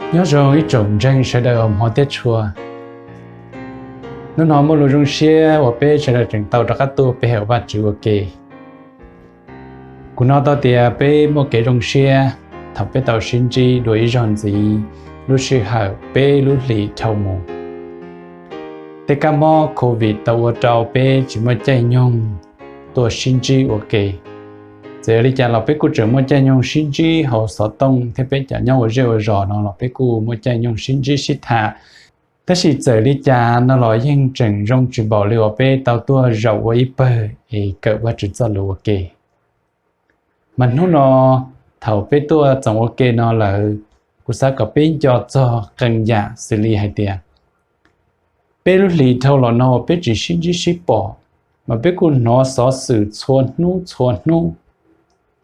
Nyob zoo ib tsoom ntseeg sawv daws hmov thiab tshua. Hnub no muaj lus zoo siab uas peb sawv daws tseem tau rov qab tuaj pe hawm Vajtswv ua ke. Kuv hnov tau tias peb muaj kev zoo siab thaum peb tau sib ntsib dua ib zaug ntxiv lub sij hawm peb lub hlis dhau mus. Tej kab mob covid tau ua rau peb tsis muaj caij nyoog tuaj sib ntsib ua ke. Txawm yog li cas los peb kuj tseem muaj caij nyoog sib ntsib hauv xov tooj thiab peb cov nyob ua zej ua zos no los peb kuj muaj caij nyoog sib ntsib sib tham. Tab sis txawm li cas no los yeej tseem zoo tsis npaum li uas peb tau tuaj zaum ua ib pawg es kawm Vajtswv txoj lus ua ke. Mas hnub no thaum peb tuaj txoos ua ke no lawm, kuv xav kom peb nco txog qee yam xws li hais tias peb lub hlis dhau los no uas peb tsis sib ntsib sib pom, mas peb kuj hnov xov xwm txhua hnub txhua hnub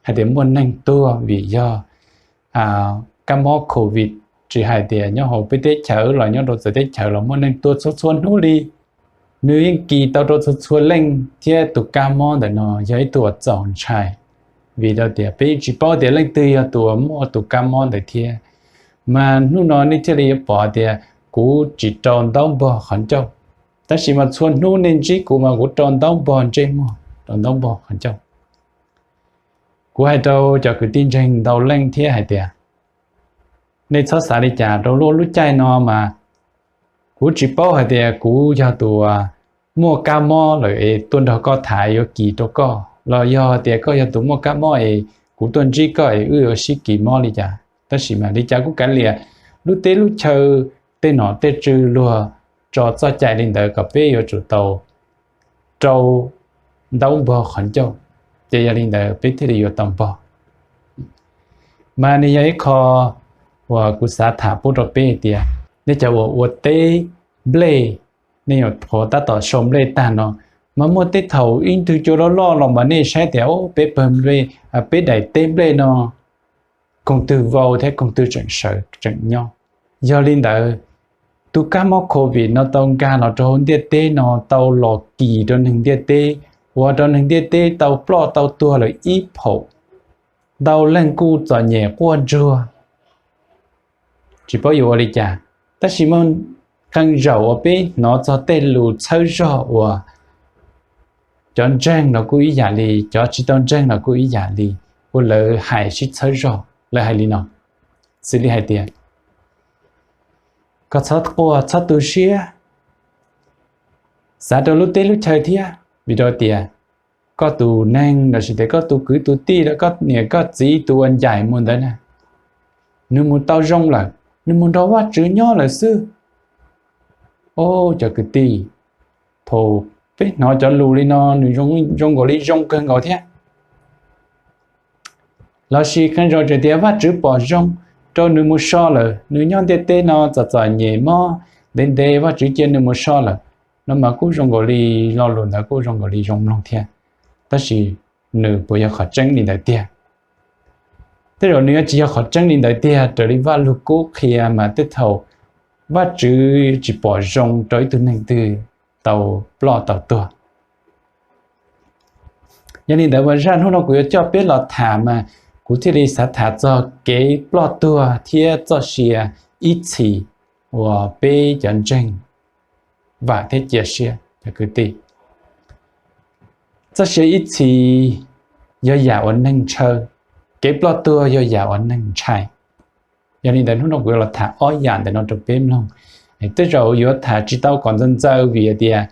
hais tias muaj neeg tuag vim yog kab mob covid, tsis hais tias nyob hauv peb teb chaws los nyob rau txawv teb chaws los muaj neeg tuag txhua txhua hnub li. Nws yeej kis tau rau txhua txhua leej thiab tus kab mob ntawm no yog ib tug uas txaus ntshai, vim rau tias peb yeej tsis paub tias leej twg yog tus uas muaj tus kab mob ntawd thiab. Mas hnub no nej thiaj li yuav pom tias kuv tsis rau ntaub npog qhov ncauj, tab sis mas txhua hnub nej ntsib kuv mas kuv rau ntaub npog ntsej muag, rau ntaub npog qhov ncauj. Kuv hais rau cov kwv tij ntseeg ntau leej thiab hais tias, nej txhob xav li cas rau lub lub caij no mas kuv tsis paub hais tias kuv yog tus muaj kab mob lawm es tuaj nrog koj tham yuav kis rau koj, los yog tias koj yog tus muaj kab mob es kuv tuaj ntsib koj es wb yuav sib kis mob li cas. Tab sis mas li cas kuj kav liam, lub teb lub chaw, tej nom tej tswv luag tso txoj cai li ntawd kom peb yuav tsum tau rau ntaub npog qhov ncauj, ces yog li ntawd peb thiaj li yuav tau npog. Mas nws yog ib qho uas kuv xav tham pub rau peb hais tias, nej cov uas ua teb nplej, nej nyuam qhuav tab tom sau nplej tag no, mas muaj tej thaum ib ntwg cua loj loj los mas nej saib tias peb pawg nplej, peb daim teb nplej no koog twg vau thiab koog twg tseem sawv tseem nyob. Yog li ntawd, tus kab mob covid no tau nkag los rau hauv ntiaj teb no tau los kis rau neeg ntiaj teb, ua rau neeg ntiaj teb tau ploj tau tuag lawm ib phaum. Ntau leej kuj txom nyem quaj ntsuag, tsis paub yuav ua li cas. Tab sis muaj qee zaum uas peb hnov txog tej lus txhawb zog uas cov ntseeg los kuj ib yam li, cov tsis tau ntseeg los kuj ib yam li, uas lawv hais sib txhawb zog, lawv hais li no, xws li hais tias, koj txhob quaj txhob tu siab, xav rau lub teb lub chaw thiab, vim rau tias koj tus neeg lossis tias koj tus kwv tus tij los koj niam koj txiv tus uas ncaim mus ntawd na, nws mus tau zoo lawm, nws mus nrog Vajtswv nyob lawm xwb. Os cov kwv tij, thaum peb hnov cov lus li no nws zoo nkaus li zoo kawg nkaus thiab. Lossis qee zaum tseem tias Vajtswv pom zoo rau nws mus so lawm, nws nyob ntiaj teb no txom txom nyem mob ntev ntev Vajtswv cia nws mus so lawm, no mas kuj zoo nkaus li, lo lus ntawd kuj zoo nkaus li zoo mloog thiab. Tab sis nws puas yog qhov tseeb li ntawd tiag? Tej zaum nws yuav tsis yog qhov tseeb li ntawd tiag, raws li Vajluskub qhia mas tej thaum Vajtswv tsis pom zoo rau ib tug neeg twg tau ploj tau tuag. Yog li ntawd mas zaj hnub no kuv yuav coj peb los tham mas kuv thiaj li xav tham txog kev ploj tuag thiab txoj sia ib txhis uas peb cov ntseeg vam thiab cia siab, cov kwv tij. Txoj sia ib txhis yog yam uas neeg ntshaw, kev ploj tuag yog yam uas neeg ntshai. Yog li ntawd hnub no kuv yuav los tham ob yam ntawm no rau peb mloog. Tej zaum yuav tham tsis tau kom ntxaws ntxaws vim tias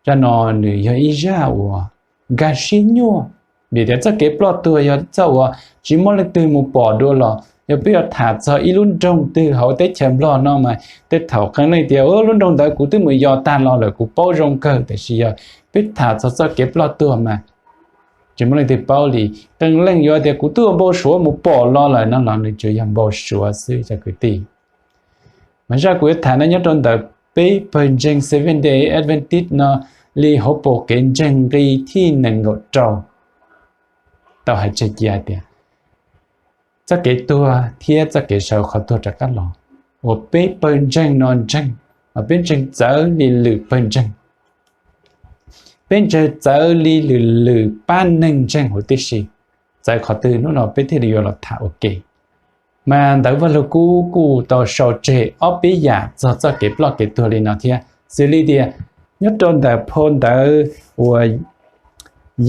zaj no nws yog ib zaj uas nkag siab nyuaj, vim tias txoj kev ploj tuag yog txoj uas tsis muaj leej twg mus pom dua los yog peb yuav tham txog ib lub nroog twg hauv teb chaws Nplog no mas tej thaum qee leej tias lub nroog ntawd kuv twb mus yos tag los lawm kuv paub zoo kawg, tiam sis yog peb tham txog txoj kev ploj tuag mas tsis muaj leej twg paub li. Qee leej yuav tias kuv twb ua npau suav mus pom los lawm no los nws tsuas yog npau suav xwb cov kwv tij. Mas zaj kuv yuav tham no nyob rau ntawm peb pawg ntseeg Seventh Day Adventist no li hauv paus kev ntseeg nqi thib nees nkaum rau tau hais tseg cia hais tias txoj kev tuag thiab txoj kev sawv qhov tuag rov qab los, uas peb pawg ntseeg no ntseeg, mas peb ntseeg txawv li lwm pawg ntseeg. Peb ntseeg txawv li lwm lwm pab neeg ntseeg huv tib si. Txawv qhov twg hnub no peb thiaj li yuav los tham ua ke. Mas ntawv Vaj Lug Kub kuj tau sau tseg ob peb yam txog txoj kev ploj kev tuag li no thiab, xws li tias nyob rau ntawm phau ntawv uas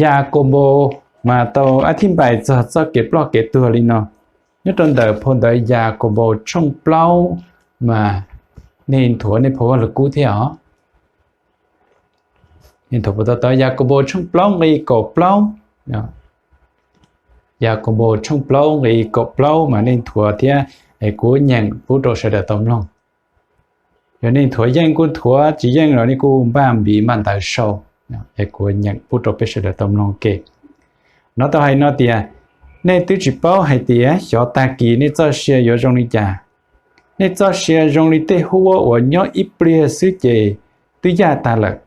Yakaunpaus mas tau ab thib npais txog txoj kev ploj kev tuag li no. Nyob rau ntawm phau ntawv Yakaunpaus tshooj plaub, mas nej nthuav nej phau Vaj Lug Kub thiab os. Yakaunpaus tshooj plaub nqe kaum plaub, Yakaunpaus tshooj plaub nqe kaum plaub mas nej nthuav thiab es kuv nyeem pub rau sawv daws tau mloog. Yog nej nthuav yeej kuj nthuav, tsis yeej los nej kuj npaj npiv npaj ntawv sau, es kuv nyeem pub rau peb sawv daws tau mloog ua ke. No tau hais no tias, nej twb tsis paub hais tias xyov tag kis nej txoj sia yuav zoo li cas. Nej txoj sia zoo li tej huab uas nyob ib pliag xwb ces twb yaj tag lawm.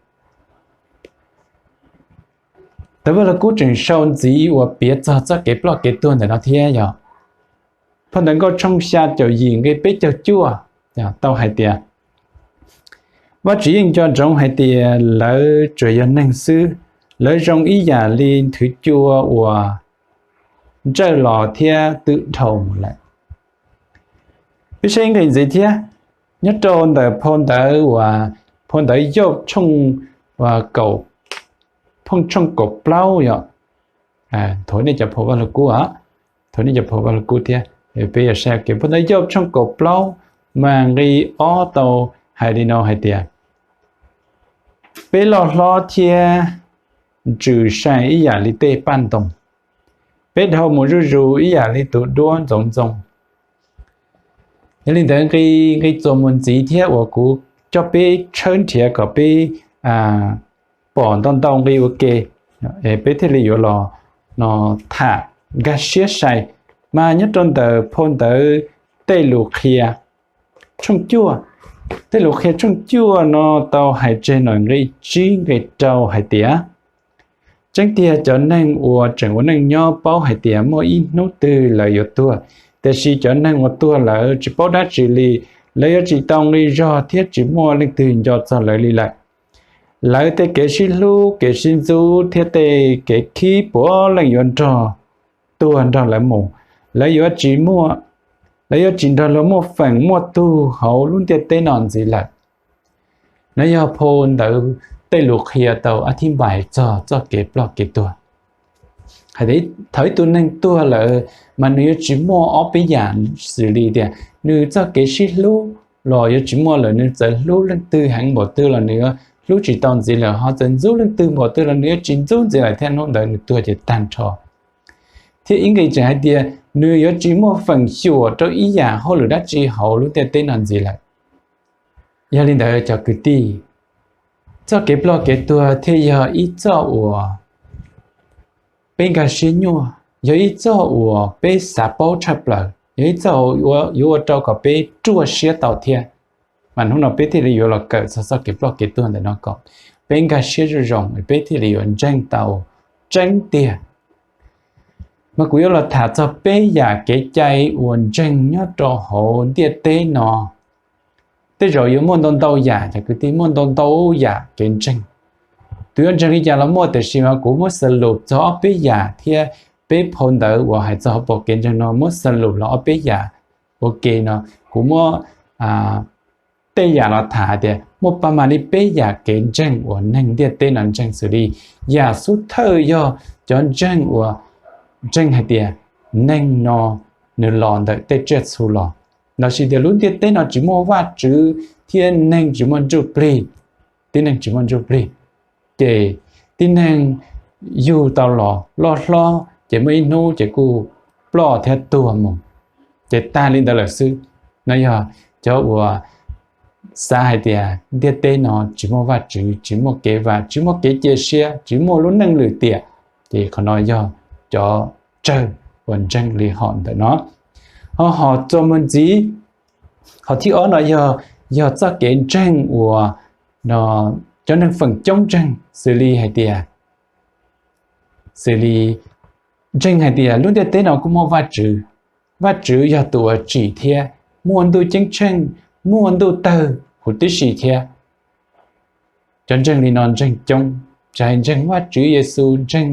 Ntawv Vaj Lug Kub tseem sau ntxiv uas piav txog txoj kev ploj kev tuag ntawm no thiab yog phau ntawv Nkauj tshooj xya caum yim nqe peb caug cuaj tau hais tias, Vajtswv yeej nco ntsoov hais tias lawv tsuas yog neeg xwb, lawv zoo ib yam li nthwv cua uas ntsawj los thiab twb dhau mus lawm. Peb saib nqe ntxiv thiab, nyob rau ntawm phau ntawv uas, phau ntawv Yauj tshooj, uas kaum, phau tshooj kaum plaub yog, nthuav nej cov phau Vaj Lug Kub, nthuav nej cov phau Vaj Lug Kub thiab, peb yuav saib ua ke. Phau ntawv Yauj tshooj kaum plaub mas nqe ob tau hais li no hais tias, peb loj hlob thiab ntsws sai ib yam li tej paj ntoos, peb dhau mus zuj zus ib yam li tus duab ntxoov ntxoo. Yog li ntawd nqe, nqe txuas mus ntxiv thiab uas kuv coj peb tshawb nrhiav kom peb pom ntau ntau nqe ua ke, peb thiaj li yuav los no tham nkag siab sai. Mas nyob rau ntawm phau ntawv Tej Lus Qhia tshooj cuaj, Tej Lus Qhia tshooj cuaj no tau hais tseg no nqe tsib nqe rau hais tias, tseeb tiag cov neeg uas tseem ua neej nyob paub hais tias muaj ib hnub twg lawv yuav tuag, tiam sis cov neeg uas tuag lawm tsis paub dab tsi li, lawv yuav tsis tau nqi zog thiab tsis muaj leej twg nco txog lawv li lawm. Lawv tej kev sib hlub kev sib ntxub thiab tej kev khib puav leej yuav nrog tuag nrog lawv mus, lawv yuav tsis muaj, lawv yuav tsis nrog luag muaj feem muaj tug hauv lub ntiaj teb no ntxiv lawm. No yog phau ntawv Tej Lus Qhia tau ab thib npais txog txoj kev ploj kev tuag. Hais tias thaum ib tug neeg tuag lawm mas nws yuav tsis muaj ob peb yam, xws li tias nws txoj kev sib hlub los yuav tsis muaj lawm, nws txawm hlub leej twg heev npaum twg los nws yuav hlub tsis tau ntxiv lawm, ho txawm ntxub leej twg npaum twg los nws yuav tsis ntxub ntxiv lawm thiab hnub ntawd nws tuag ces tag nrho. Thiab ib nqe tseem hais tias nws yuav tsis muaj feem xyuam rau ib yam hauj lwm dab tsi hauv lub ntiaj teb no ntxiv lawm. Yog li ntawd cov kwv tij, txoj kev ploj kev tuag thiaj yog ib txoj uas peb nkag siab nyuaj, yog ib txoj uas peb xav paub tshaj plaws, yog ib txoj uas yuav ua rau kom peb ruaj siab tau thiab. Mas hnub no peb thiaj li yuav los kawm txog txoj kev ploj kev tuag ntawm no kom peb nkag siab zoo zoo, peb thiaj li yuav ntseeg tau tseeb tiag. Mas kuv yuav los tham txog peb yam kev cai uas ntseeg nyob rau hauv ntiaj teb no. Tej zaum yuav muaj ntau ntau yam, cov kwv tij, muaj ntau ntau yam kev ntseeg. Tus yuav ntseeg li cas los muaj, tiam sis mas kuv muab xav lus txog ob peb yam thiab peb phau ntawv uas hais txog hauv paus kev ntseeg no muab xav lus los ob peb yam ua ke no. Kuv muab tej yam los tham hais tias muaj pab mam li peb yam kev ntseeg uas neeg ntiaj teb no ntseeg, xws li yam xub thawj yog cov ntseeg uas ntseeg hais tias neeg no nws los ntawm tej tsiaj txhu los, lossis tias lub ntiaj teb no tsis muaj Vajtswv thiab neeg tsis muaj ntsuj plig, tib neeg tsis muaj ntsuj plig, ces tib neeg yug tau los loj hlob ces muaj ib hnub ces kuj ploj thiab tuag mus, ces tag li ntawd lawm xwb. No yog cov uas xav hais tias ntiaj teb no tsis muaj Vajtswv, tsis muaj kev vam, tsis muaj kev cia siab, tsis muaj lub neej lwm tiam, ces qhov no yog cov tsawg uas ntseeg li hom ntawm no. Ho hom txuas mus ntxiv, hom thib ob no yog, yog txoj kev ntseeg uas cov neeg feem coob ntseeg, xws li hais tias, xws li ntseeg hais tias lub ntiaj teb no kuj muaj Vajtswv, Vajtswv yog tus uas tsim thiab muaj ntuj ceeb tsheej, muaj ntuj tawg huv tib si thiab. Cov ntseeg li no ntseeg coob, tsis hais ntseeg Vajtswv Yexus, ntseeg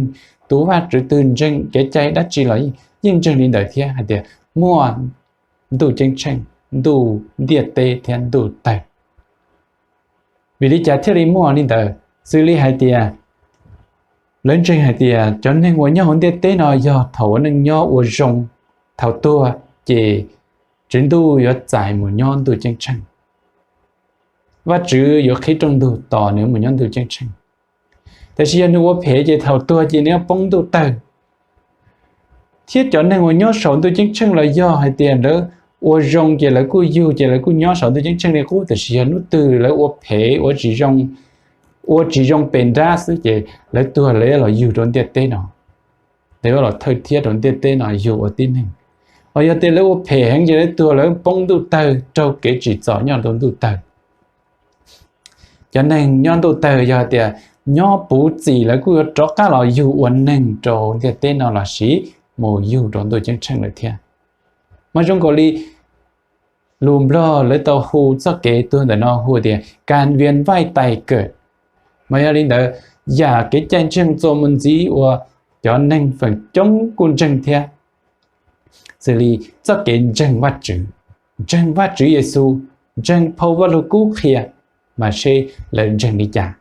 tus Vajtswv twg, ntseeg kev cai dab tsi los yeej ntseeg li ntawd thiab hais tias muaj ntuj ceeb tsheej, ntuj ntiaj teb thiab ntuj tawg. Vim li cas thiaj li muaj li ntawd? Xws li hais tias, lawv ntseeg hais tias cov neeg uas nyob hauv ntiaj teb no yog thaum ua neej nyob ua zoo, thaum tuag ces Tswv Ntuj yuav txais mus nyob ntuj ceeb tsheej. Vajtswv yuav qhib rooj ntug tos nws mus nyob ntuj ceeb tsheej. Tab sis yog nws ua phem ces thaum tuag ces nws yuav poob ntuj tawg. Thiab cov neeg uas nyob saum ntuj ceeb tsheej los yog hais tias lawv ua zoo ces lawv kuj yug ces lawv kuj nyob saum ntuj ceeb tsheej li qub, tab sis yog hnub twg lawv ua phem, ua tsis zoo, ua tsis zoo pes nrab xwb ces lawv tuag lawv yuav los yug rau ntiaj teb no. Lawv yuav los thawj thiab rau ntiaj teb no yug ua tib neeg. Hos yog tias lawv ua phem heev ces lawv tuag lawv poob ntuj tawg, raug kev tsim txom nyob rau ntuj tawg. Cov neeg nyob ntuj tawg yog tias nyob puv txim lawv kuj yuav rov qab los yug ua neeg rau ntiaj teb no los sis mus yug rau ntuj ceeb tsheej lawm thiab. Mas zoo nkaus li lus Nplog lawv tau hu txoj kev tuag ntawm no hu tias kas vias vaij tais kawm. Mas yog li ntawd, yam kev cai ntseeg txuas mus ntxiv uas cov neeg feem coob kuj ntseeg thiab, xws li txoj kev ntseeg Vajtswv, ntseeg Vajtswv Yexus, ntseeg phau Vajluskub qhia, mas seb lawv ntseeg li cas.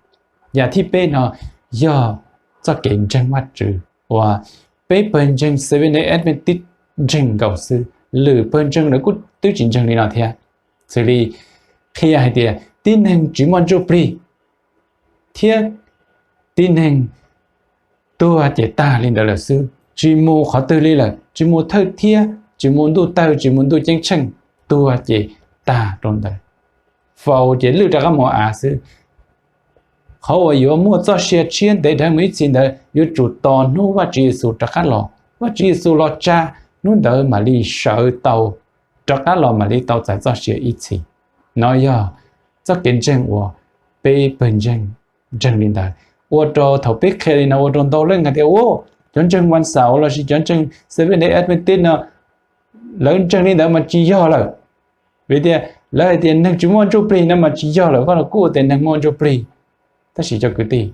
Yam thib peb no yog txoj kev ntseeg Vajtswv uas peb pawg ntseeg Seventh-day Adventist ntseeg nkaus xwb, lwm pawg ntseeg lawv kuj twb tsis ntseeg li no thiab. Xws li qhia hais tias tib neeg tsis muaj ntsuj plig thiab tib neeg tuag ces tag li ntawd lawm xwb, tsis mus qhov twg li lawm, tsis mus thawj thiab, tsis mus ntuj tawg, tsis mus ntuj ceeb tsheej, tuag ces tag rau ntawd, faus ces lwj rov qab mus av xwb. Qhov uas yuav muaj txoj sia tshiab ntev dhawv mus ib txhis ntawd yuav tsum tos hnub Vajtswv Yexus rov qab los. Vajtswv Yexus los tsa, hnub ntawd mam li sawv tau, rov qab los mam li tau txais txoj sia ib txhis. No yog txoj kev ntseeg uas peb pawg ntseeg ntseeg li ntawd, ua rau thaum peb qhia li no ua rau ntau leej hais tias, Ua, cov ntseeg Vaj Xaum lossis cov ntseeg Seventh-day Adventist no lawv ntseeg li ntawd mas tsis yog lawm. Vim tias lawv hais tias neeg tsis muaj ntsuj plig no mas tsis yog lawm, Vajluskub ua tias neeg muaj ntsuj plig. Tab sis cov kwv tij,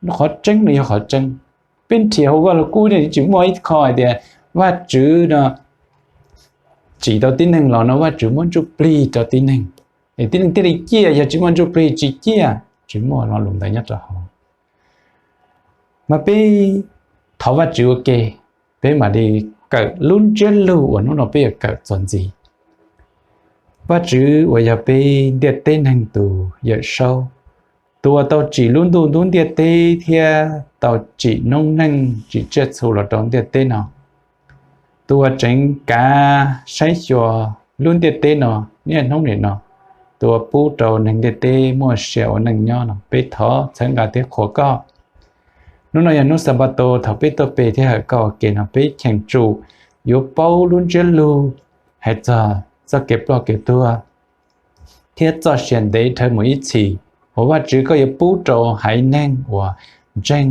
qhov tseeb no yog qhov tseeb. Peb nrhiav hauv Vajluskub tsis muaj ib qho hais tias Vajtswv no tsim tau tib neeg los no Vajtswv muab ntsuj plig rau tib neeg, tib neeg thiaj li ciaj, yog tsis muaj ntsuj plig tsis ciaj, tsis muaj lo lus ntawd nyob rau hauv. Mas peb thov Vajtswv ua ke, peb mam li kawm lub ntsiab lus uas hnub no peb yuav kawm txuas ntxiv. Vajtswv uas yog peb ntiaj teb neeg tus Yawm Saub, tus uas tau tsim lub ntuj ntub ntiaj teb thiab tau tsim noob neej tsim tsiaj txhu los rau ntiaj teb no, tus uas tseem kav saib xyuas lub ntiaj teb no niaj hnub nim no, tus uas pub rau neeg ntiaj teb muaj sia ua neej nyob no, peb thov txhawb nqa thiab qhuas koj. Hnub no yog hnub Xanpataus, thaum peb tuaj pe thiab hawm koj ua ke no peb cheem tsum yuav paub lub ntsiab lus hais txog txoj kev ploj kev tuag thiab txoj sia ntev dhawv mus ib txhis, uas Vajtswv koj yuav pub rau haiv neeg uas ntseeg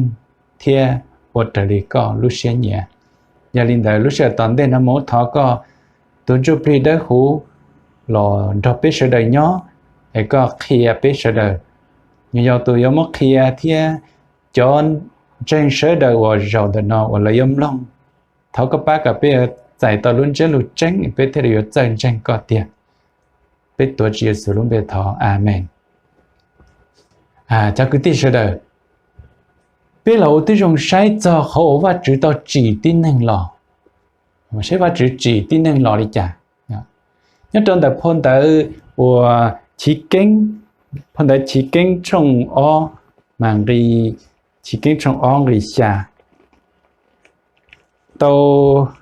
thiab ua raws li koj lub siab nyiam. Yog li ntawd lub sij hawm tom ntej no mus thov koj tus Ntsuj Plig Dawb Huv los nrog peb sawv daws nyob, es koj qhia peb sawv daws, yog tus yuav muab qhia thiab cov ntseeg sawv daws uas zaum ntawm no uas lawv yuav mloog. Thov koj pab kom peb yuav txais tau lub ntsiab lus tseeb peb thiaj li yuav txawj ntseeg koj tiag. Peb tuav Tswv Yexus lub npe thov, Amees. Cov kwv tij sawv daws, peb los ua tib zoo saib txog qhov uas Vajtswv tau tsim tib neeg los, saib Vajtswv tsim tib neeg los li cas. Nyob rau ntawm phau ntawv uas Chiv Keeb, phau ntawv Chiv Keeb tshooj ob, mas nqi, Chiv Keeb tshooj ob nqi xya tau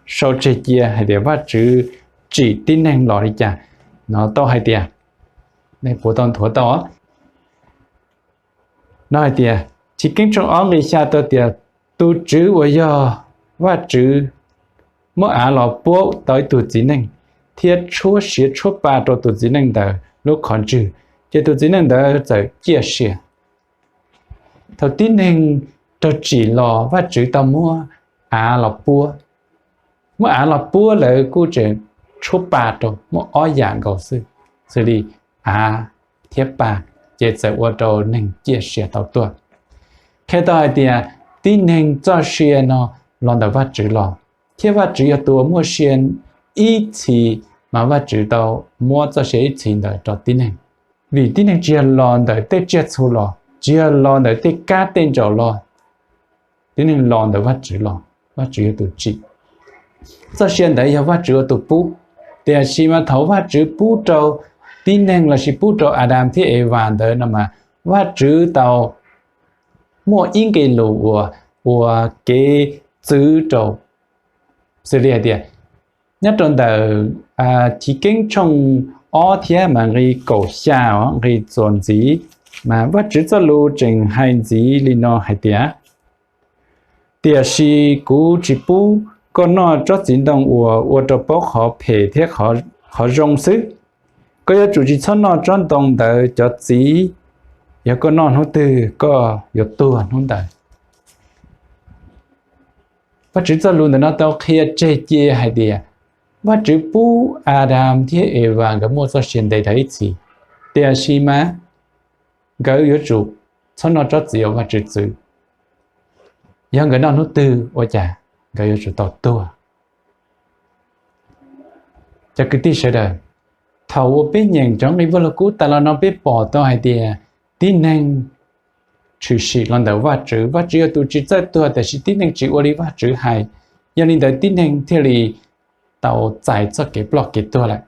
sau tseg cia hais tias Vajtswv tsim tib neeg los li cas. No tau hais tias, nej puav tau nthuav tau, no hais tias, Chiv Keeb tshooj ob nqi xya tau tias, tus Tswv uas yog Vajtswv muab av los puab tau ib tug txiv neej, thiab tshuab siav tshuab pa rau tus txiv neej ntawd lub qhov ntswg, ces tus txiv neej ntawd txawm ciaj sia. Thaum tib neeg raug tsim los Vajtswv tau muab av los puab. Muab av los puab lawv kuj tseem tshuab pa rau, muaj ob yam nkaus xwb, xws li av thiab pa, ces txawm ua rau neeg ciaj sia tau tuag. Qhia tau hais tias tib neeg txoj sia no los ntawm Vajtswv los, thiab Vajtswv yog tus uas muaj sia ib txhis mas Vajtswv tau muab txoj sia ib txhis ntawd rau tib neeg. Vim tib neeg tsis yog los ntawm tej tsiaj txhu los, tsis yog los ntawm tej kab tej ntsaum los, tib neeg los ntawm Vajtswv los, Vajtswv yog tus tsim. Txoj sia ntawd yog Vajtswv ua tus pub, tiam sis mas thaum Vajtswv pub rau tib neeg lossis pub rau Adas thiab Evas ntawd no mas Vajtswv tau muaj ib nqe lus uas ua kev txwv rau, xws li hais tias nyob rau ntawm Chiv Keeb tshooj ob thiab mas nqe kaum xya, nqe txuas ntxiv, mas Vajtswv txoj lus tseem hais ntxiv li no hais tias, tiam sis kuv tsis pub koj noj tsob txiv ntoo uas ua rau paub qhov phem thiab qhov zoo xwb. Koj yuav tsum tsis txhob noj tsob ntoo ntawd, cov txiv yog koj noj hnub twg koj yuav tuag hnub ntawd. Vajtswv txoj lus ntawm no tau qhia tseg cia hais tias Vajtswv pub Adas thiab Evas nkawd muaj txoj sia ntev dhawv ib txhis, tiam sis mas nkawd yuav tsum txhob noj tsob txiv uas Vajtswv txwv. Yog nkawd noj hnub twg ua cas nkawd yuav tsum tau tuag. Cov kwv tij sawv daws, thaum uas peb nyeem cov nqe Vajluskub tas los no peb pom tau hais tias tib neeg tshwm sim los ntawm Vajtswv, Vajtswv yog tus tsis txawj tuag tiam sis tib neeg tsis ua li Vajtswv hais, yog li ntawd tib neeg thiaj li tau txais txoj kev ploj kev tuag lawm.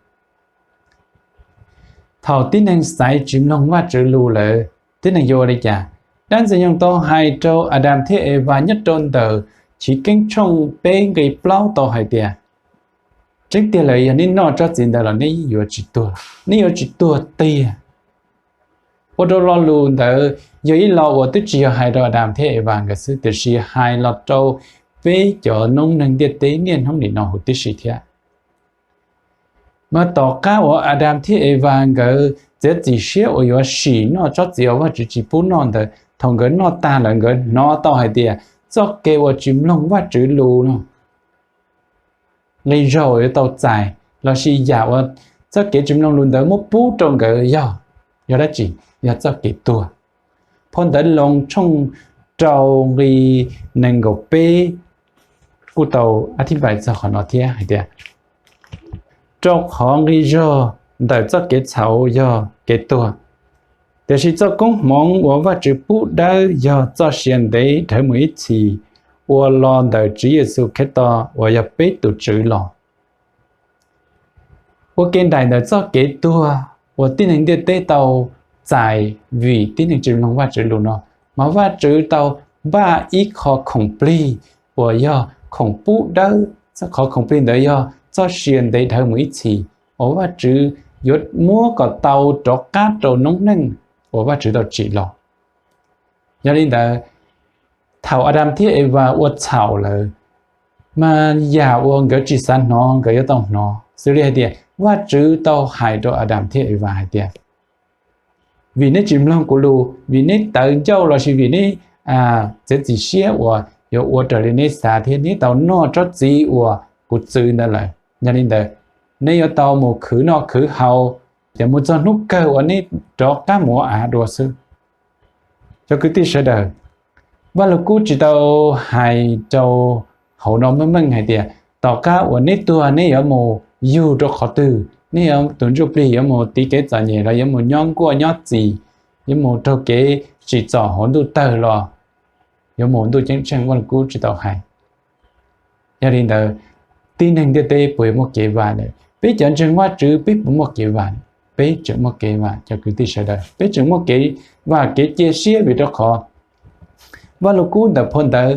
Thaum tib neeg xaiv tsis mloog Vajtswv lus lawm, tib neeg yuav ua li cas? Dab Ntxwg Nyoog tau hais rau Adas thiab Evas nyob rau ntawm Chiv Keeb tshooj peb nqe plaub tau hais tias, tseeb tiag lawm yog neb noj tsob txiv ntawd los neb yuav tsis tuag, neb yuav tsis tuag tiag. Ua rau lo lus ntawd yog ib lo uas twb tsis yog hais rau Adas thiab Evas nkawd xwb, tiam sis hais los rau peb cov noob neeg ntiaj teb niaj hnub nim no huv tib si thiab. Mas tom qab uas Adas thiab Evas nkawd txiav txim siab uas yuav sim noj tsob txiv uas Vajtswv tsis pub noj ntawd, thaum nkawd noj tag lawm nkawd hnov tau hais tias txoj kev uas tsis mloog Vajtswv lus no, nqi zog uas yuav tau txais lossis yam uas txoj kev tsis mloog lus ntawd muab pub rau nkawd yog, yog dab tsi? Yog txoj kev tuag. Phau ntawv Loos tshooj rau nqi nees nkaum peb kuj tau a thib npais txog qhov no thiab hais tias, rau qhov nqi zog ntawm txoj kev txhaum yog kev tuag, tiam sis txoj koob hmoov uas Vajtswv pub dawb yog txoj sia ntev dhawv mus ib txhis, uas los ntawm Tswv Yexus Khetos uas yog peb tus Tswv los. Ua ke nraim ntawm txoj kev tuag uas tib neeg ntiaj teb tau txais vim tib neeg tsis mloog Vajtswv lus no, mas Vajtswv tau npaj ib qho khoom plig uas yog khoom pub dawb, qhov khoom plig ntawd yog txoj sia ntev dhawv mus ib txhis uas Vajtswv yuav muab kom tau rov qab rau noob neej uas Vajtswv tau tsim los. Yog li ntawd, thaum Adas thiab Evas ua txhaum lawm, mas yam uas nkawd tsis xav hnov nkawd yuav tau hnov, xws li hais tias Vajtswv tau hais rau Adas thiab Evas hais tias, vim neb tsis mloog kuv lus, vim neb tawv ncauj lossis vim neb txiav txim siab uas yuav ua raws li neb xav thiab neb tau noj tsob txiv uas kuv txwv ntawd lawm, yog li ntawd neb yuav tau mus khwv noj khwv haus, ces mus txog hnub kawg uas neb rov qab mus ua av dua xwb. Cov kwv tij sawv daws, Vajluskub tsis tau hais rau hauv no meej meej hais tias tom qab uas neb tuag neb yuav mus yug rau qhov twg, neb yuav, tus ntsuj plig yuav mus tiv kev txom nyem los yuav mus nyob nkuaj nyob txi, yuav mus raug kev tsim txom hauv ntuj tawg los yuav mus ntuj ceeb tsheej, Vajluskub tsis tau hais. Yog li ntawd, tib neeg ntiaj teb puas yuav muaj kev vam lawm? Peb cov ntseeg Vajtswv peb puas muaj kev vam? Peb tseem muaj kev vam, cov kwv tij sawv daws, peb tseem muaj kev vam kev cia siab vim rau qhov Vajluskub ntawm phau ntawv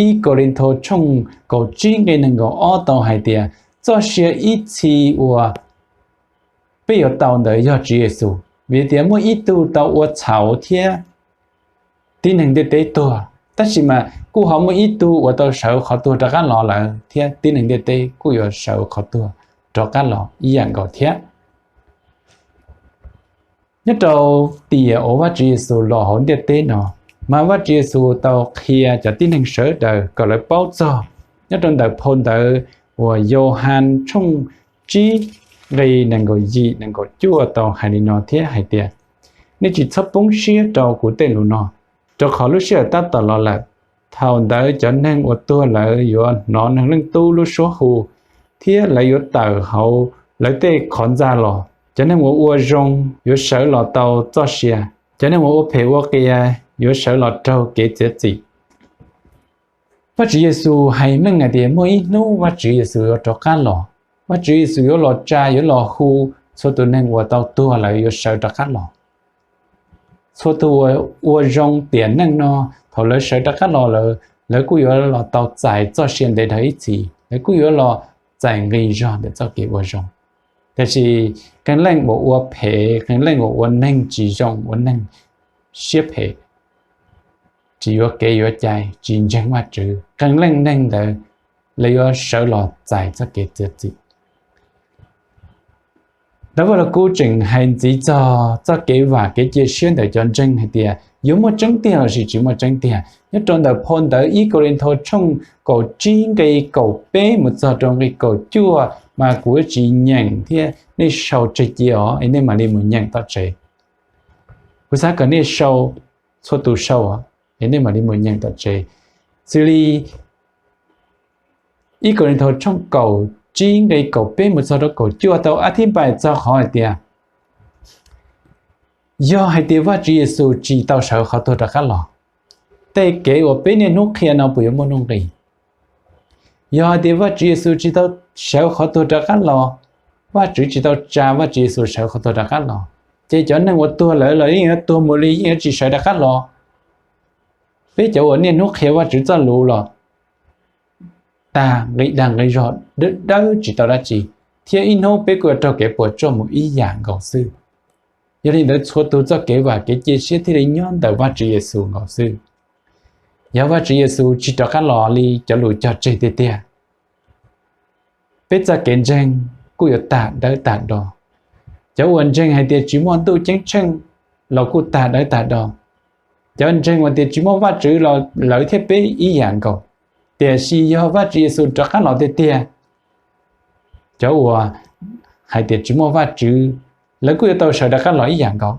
ib Kauleethaus tshooj kaum tsib nqe nees nkaum ob tau hais tias txoj sia ib txhis uas peb yuav tau ntawd yog Tswv Yexus, vim tias muaj ib tug tau ua txhaum thiab tib neeg ntiaj teb tuag, tab sis mas kuj ho muaj ib tug uas tau sawv qhov tuag rov qab los lawm thiab tib neeg ntiaj teb kuj yuav sawv qhov tuag rov qab los ib yam nkaus thiab. Nyob rau tiam uas Vajtswv Yexus los hauv ntiaj teb no, mas Vajtswv Yexus tau qhia cov tib neeg sawv daws kom lawv paub txog. Nyob rau ntawm phau ntawv uas Yauhas tshooj tsib nqe nees nkaum yim nees nkaum cuaj tau hais li no thiab hais tias, nej tsis txhob poob siab rau kuv tej lus no, rau qhov lub sij hawm tab tom los lawm, thaum ntawd cov neeg uas tuag lawm yuav hnov Neeg Leej Tub lub suab hu, thiab lawv yuav tawm hauv lawv tej qhov ntxa los. Cov neeg uas ua zoo yuav sawv los tau txoj sia. Cov neeg uas ua phem ua qias yuav sawv los raug kev txiav txim. Vajtswv Yexus hais meej hais tias muaj ib hnub Vajtswv Yexus yuav rov qab los. Vajtswv Yexus yuav los tsa, yuav los hu txhua tus neeg uas tau tuag lawm yuav sawv rov qab los. Txhua tus uas ua zoo tiam neej no, thaum lawv sawv rov qab los lawm, lawv kuj yuav los tau txais txoj sia ntev dhawv ib txhis, lawv kuj yuav los txais nqi zog ntawm txoj kev ua zoo. Tiam sis qee leej uas ua phem, qee leej uas ua neeg tsis zoo, ua neeg siab phem, tsis yuav kev yuav cai, tsis ntseeg Vajtswv, qee leej neeg ntawd lawv yuav sawv los txais txoj kev txiav txim. Ntawv Vajluskub tseem hais ntxiv txog txoj kev vam kev cia siab ntawm cov ntseeg hais tias yuav muaj tseeb tiag lossis tsis muaj tseeb tiag. Nyob rau ntawm phau ntawv ib Kauleethaus tshooj kaum tsib nqi kaum peb mus txog rau nqi kaum cuaj mas kuv tsis nyeem thiab, nej sau tseg cia os es nej mam li mus nyeem tom tsev. Kuv xav kom nej sau, txhua tus sau, es nej mam li mus nyeem tom tsev. Xws li ib Kauleethaus tshooj kaum tsib nqi kaum peb mus txog rau kaum cuaj tau ab thib npaim txog qhov hais tias, yog hais tias Vajtswv Yexus tsis tau sawv qhov tuag rov qab los, tej kev uas peb niaj hnub qhia no puas yuav muaj nuj nqis? Yog hais tias Vajtswv Yexus tsis tau sawv qhov tuag rov qab los, Vajtswv tsis tau tsa Vajtswv Yexus sawv qhov tuag rov qab los, ces cov neeg uas tuag lawm los yeej yuav tuag mus li, yeej yuav tsis sawv rov qab los. Peb cov uas niaj hnub qhia Vajtswv txoj lus los tag nqi dag nqi zog dawb dawb tsis tau dab tsi, thiab ib hnub peb kuj yuav raug kev puas tsuaj mus ib yam nkaus xwb. Yog li ntawd txhua tus txoj kev vam kev cia siab thiaj li nyob ntawm Vajtswv Yexus nkaus xwb. Yog Vajtswv Yexus tsis rov qab los li cov lus cog tseg tiag tiag, peb txoj kev ntseeg kuj yuav tag dawb tag do. Cov uas ntseeg hais tias tsis muaj ntuj ceeb tsheej los kuj tag dawb tag do. Cov ntseeg uas tias tsis muaj Vajtswv los lawv thiab peb ib yam nkaus. Tiam sis yog Vajtswv Yexus rov qab los tiag tiag, cov uas hais tias tsis muaj Vajtswv, lawv kuj yuav tau sawv rov qab los ib yam nkaus.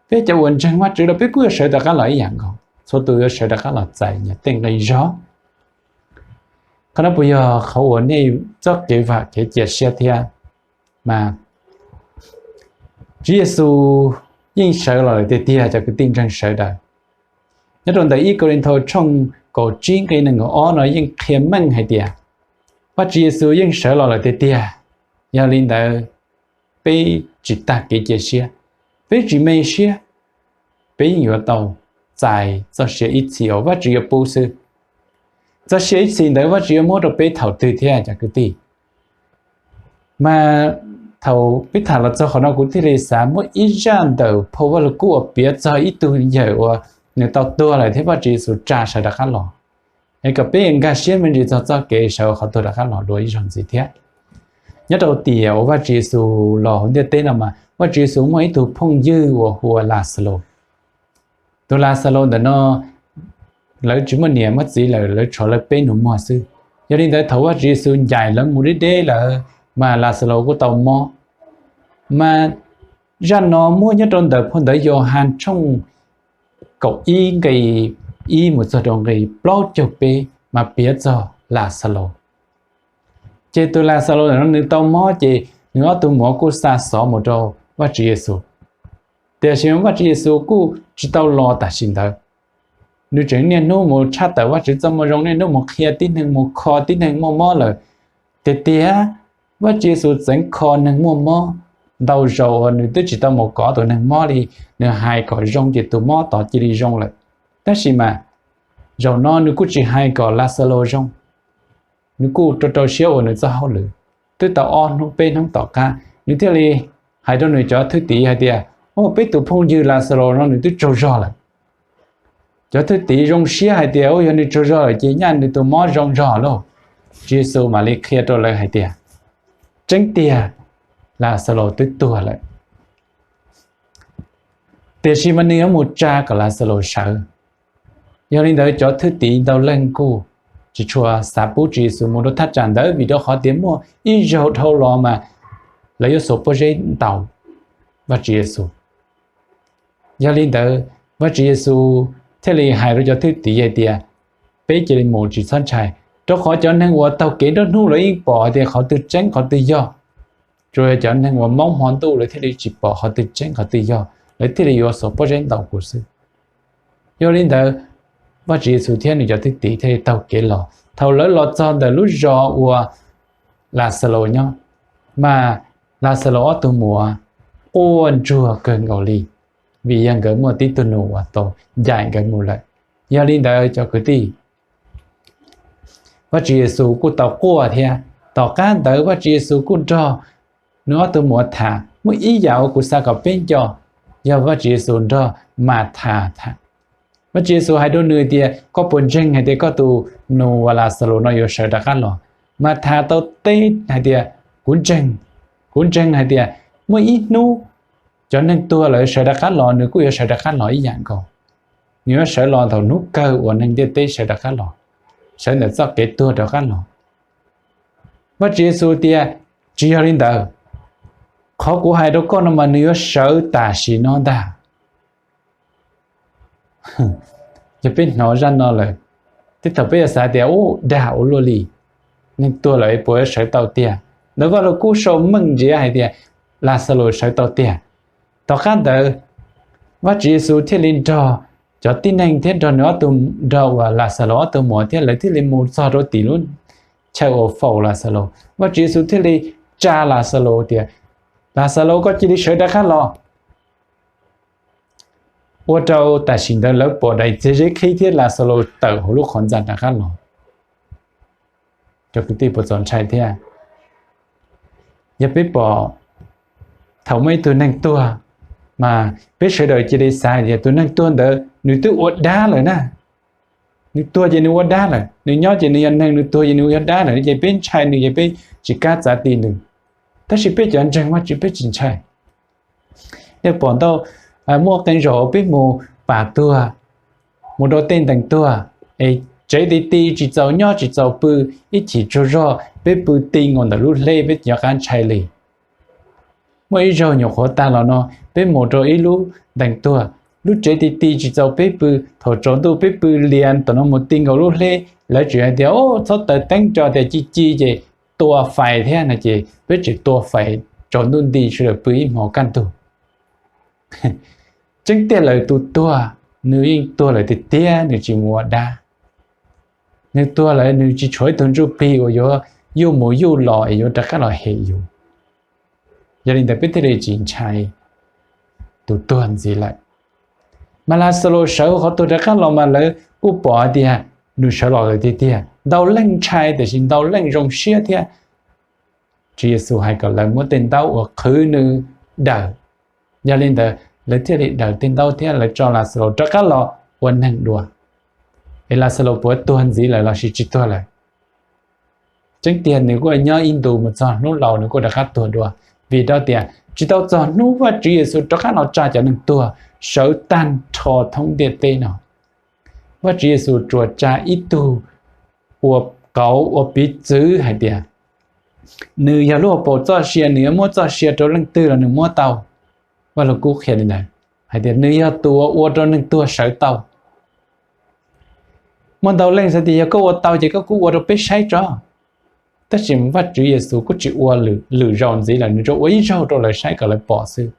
Peb cov uas ntseeg Vajtswv los peb kuj yuav sawv rov qab los ib yam nkaus. Txhua tus yuav sawv rov qab los txais nyias tej nqi zog. Qhov no puas yog qhov uas nej txoj kev vam kev cia siab thiab? Mas Tswv Yexus yeej sawv los lawm tiag tiag cov kwv tij ntseeg sawv daws. Nyob rau ntawm ib Kauleethaus tshooj kaum tsib nqi nees nkaum ob no yeej qhia meej hais tias Vajtswv Yexus yeej sawv los lawm tiag tiag. Yog li ntawd, peb tsis tag kev cia siab, peb tsis me siab, peb yeej yuav tau txais txoj sia ib txhis uas Vajtswv yuav pub xwb. Txoj sia ib txhis ntawd Vajtswv yuav muab rau peb thaum twg thiab cov kwv tij? Mas thaum peb tham los txog qhov no kuv thiaj li xav muab ib zaj ntawm phau Vajluskub uas piav txog ib tug yawm uas nws tau tuag lawm thiab Vajtswv Yexus tsa sawv rov qab los, es kom peb nkag siab me ntsis txog txoj kev sawv qhov tuag rov qab los dua ib zaug ntxiv thiab. Nyob rau tiam uas Vajtswv Yexus los hauv ntiaj teb no mas Vajtswv Yexus muaj ib tug phooj ywg uas hu ua Laxalus. Tus Laxalus ntawm no lawv tsis muaj niam muaj txiv lawm, lawv tshuav lawv peb nus muag xwb. Yog li ntawd thaum Vajtswv Yexus ncaim lawv mus deb deb lawm, mas Laxalus kuj tau mob. Mas zaj no muaj nyob rau ntawm phau ntawv Yauhas tshooj kaum ib nqi ib mus txog rau nqi plaub caug peb mas piav txog Laxalus. Ces tus Laxalus ntawm no nws tau mob ces nws ob tug muam kuj xa xov mus rau Vajtswv Yexus. Tiam sis Vajtswv Yexus kuj tsis tau los tam sim ntawd. Nws tseem niaj hnub mus tshaj tawm Vajtswv txoj moo zoo, niaj hnub mus qhia tib neeg, mus kho tib neeg muaj mob lawm. Tiag tiag, Vajtswv Yexus txeev kho neeg muaj mob ntau zaus uas nws twb tsis tau mus kov tus neeg mob li. Nws hais kom zoo ces tus mob tod cia li zoo lawm. Tab sis mas zaum no nws kuj tsis hais kom Laxalus zoo. Nws kuj rau rau siab ua nws txoj hauj lwm. Twb tau ob hnub peb hnub tom qab nws thiaj li hais rau nws cov thwj tim hais tias, Au, peb tus phooj ywg Laxalus no nws twb tsaug zog lawm. Cov thwj tim zoo siab hais tias, Au, yog nws tsaug zog lawm ces nyaj nws tus mob zoo zog lauj. Tswv Yexus mam li qhia rau lawv hais tias, Tseeb tiag, Laxalus twb tuag lawm, tiam sis mas nws yuav mus tsa kom Laxalus sawv. Yog li ntawd cov thwj tim ntau leej kuj tsis tshua xav pub Tswv Yexus mus rau thaj tsam ntawd, vim rau qhov tias muaj ib zaug dhau los mas lawv yuav xuas pob zeb ntaus Vajtswv Yexus. Yog li ntawd Vajtswv Yexus thiaj li hais rau cov thwj tim hais tias, Peb cia li mus, tsis txhob ntshai, rau qhov cov neeg uas taug kev nruab hnub lawv yeej pom tias qhov twg tseeb qhov twg yog. tsuas yog cov neeg uas mob hmo ntuj lawv thiaj li tsis pom qhov twg tseeb qhov twg yog, lawv thiaj li yuav xuas pob zeb ntaus kuv xwb. Yog li ntawd, Vajtswv Yexus thiab nws cov thwj tim thiaj li taug kev los. Thaum lawv los txog ntawm lub zos uas Laxalus nyob, mas Laxalus ob tug muam quaj ntsuag kawg nkaus li, vim yog nkawd muaj tib tug nus uas tau ncaim nkawd mus lawm. Yog li ntawd cov kwv tij, Vajtswv Yexus kuj tau quaj thiab. Tom qab ntawd Vajtswv Yexus kuj nrog nws ob tug muam tham. Muaj ib yam uas kuv xav kom peb nco, yog Vajtswv Yexus nrog Mathas tham. Vajtswv Yexus hais rau nws tias, koj puas ntseeg hais tias koj tus nus uas Laxalus no yuav sawv rov qab los? Mathas tau teb hais tias, kuv ntseeg. Kuv ntseeg hais tias muaj ib hnub cov neeg tuag lawv sawv rov qab los, nws kuj yuav sawv rov qab los ib yam nkaus. Nws yuav sawv los thaum hnub kawg uas neeg ntiaj teb sawv rov qab los, sawv ntawm txoj kev tuag rov qab los. Vajtswv Yexus tias, tsis yog li ntawd. Qhov kuv hais rau koj no mas nws yuav sawv tam sim no ntag. Yog peb hnov zaj no lawm, tej thaum peb yuav xav tias, u, dag ua luaj li, neeg tuag lawm puas yuav sawv tau tiag? Ntawd Vaj Lug Kub sau meej ntsis hais tias Laxalus sawv tau tiag. Tom qab ntawd, Vajtswv Yexus thiaj li nrog cov tib neeg thiab nrog nws ob tug, nrog uas Laxalus ob tug muam thiab lawv thiaj li mus txog rau tim lub chaw uas faus Laxalus. Vajtswv Yexus thiaj li tsa Laxalus tias, Laxalus, koj cia li sawv rov qab los. Ua rau tam sim ntawd lawv pom daim txiag zeb qhib thiab Laxalus tawm hauv lub qhov ntxa rov qab los. Cov kwv tij puas txaus ntshai thiab? Yog peb pom thaum muaj ib tug neeg tuag, mas peb sawv daws cia li xav tias tus neeg tuag ntawd nws twb ua dab lawm na. Nws tuag ces nws ua dab lawm, nws nyob ces nws yog neeg, nws tuag ces nws yog dab lawm, ces peb ntshai nws ces peb tsis kam txav ti nws. Tab sis peb cov ntseeg Vajtswv peb tsis ntshai. Nej pom ntau, muaj qee zaum peb mus pam tuag, mus rau tej ntees tuag, es tsev ti ti tsis txaus nyob tsis txaus pw, ib chim tsaug zog peb pw ti nkaus ntawm lub hleb peb tsis nco qab ntshai li. Muaj ib zaug nyuam qhuav tag los no, peb mus rau ib lub ntees tuag, lub tsev ti ti tsis txaus peb pw, thaum tsaus ntuj peb pw lias tom no mus ti nkaus lub hleb, lawv tseem hais tias, o, txhob taws teeb tso tias ci ci ces tua fais thiab no ces peb tseem tua fais tsaus ntuj nti sawv daws pw ib hmos kaj ntug. Tseeb tiag lawm tus tuag, nws yeej tuag lawm tiag tiag, nws tsis mus ua dab. Nws tuag lawm nws tsis tshuav ib tug ntsuj plig uas yuav yuj mus yuj los es yuav rov qab los hem yus. Yog li ntawd peb thiaj li tsis ntshai tus tuag ntxiv lawm. Mas Laxalus sawv qhov tuag rov qab los mas lawv kuj pom hais tias nws sawv los lawm tiag tiag. Ntau leej ntshai tiam sis ntau leej zoo siab thiab. Tswv Yexus hais kom lawv muab tej ntaub uas qhwv nws daws. Yog li ntawd lawv thiaj li daws tej ntaub thiab lawv tso Laxalus rov qab los ua neeg dua. Es Laxalus puas tuag ntxiv lawm los sis tsis tuag lawm? Tseeb tiag nws kuj nyob ib ntus mus txog hnub laus nws kuj rov qab tuag dua, vim rau tias tsis tau txog hnub Vajtswv Yexus rov qab los tsa cov neeg tuag sawv tag nrho thoob ntiaj teb no. Vajtswv Yexus tsuas tsa ib tug ua qauv ua piv txwv hais tias nws yog lub hauv paus txoj sia, nws yuav muab txoj sia rau leej twg los nws muab tau. Vaj Lug Kub qhia li ntawd, hais tias nws yog tus uas ua rau neeg tuag sawv tau. Muaj ntau leej xav tias yog koj ua tau ces koj kuj ua rau peb saib tso. Tab sis Vajtswv Yexus kuj tsis ua lwm zaus ntxiv lawm, nws tsuas ua ib zaug rau lawv saib kom lawv pom xwb.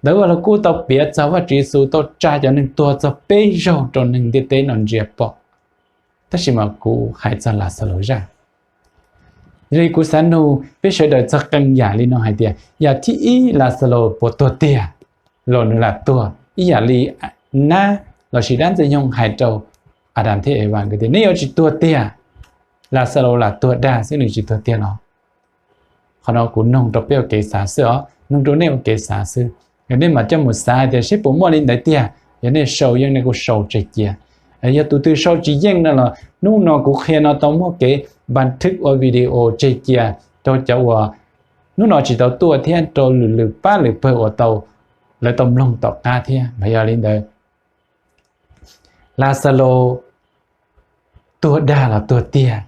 Ntawd Vaj Lug Kub tau piav txog Vajtswv Yexus tau tsa cov neeg tuag txog peb zaug rau neeg ntiaj teb no ntsia pom. Tab sis mas kuv hais txog Laxalus zaj. Yog li kuv xav nug peb sawv daws txog qee yam li no hais tias, yam thib ib, Laxalus puas tuag tiag los nws lam tuag? Ib yam li nab lossis dab ntxwg nyoog hais rau Adas thiab Evas tias, neb yuav tsis tuag tiag, Laxalus lam tuag dag xwb nws tsis tuag tiag los? Qhov no kuv nug rau peb ua kev xav xwb os, nug rau nej ua kev xav xwb. Yog nej mam coj mus xav hais tias seb puas muaj li ntawd tiag, yog nej sau yeej nej kuj sau tseg cia. Yog tus twg sau tsis yeej no los hnub no kuv qhia no tau muaj kev npa thwb ua video tseg cia rau cov uas hnub no tsis tau tuaj thiab rau lwm lwm pab lwm pawg uas tau, lawv tau mloog tom qab thiab. Mas yog li ntawd, Laxalus tuag dag los tuag tiag?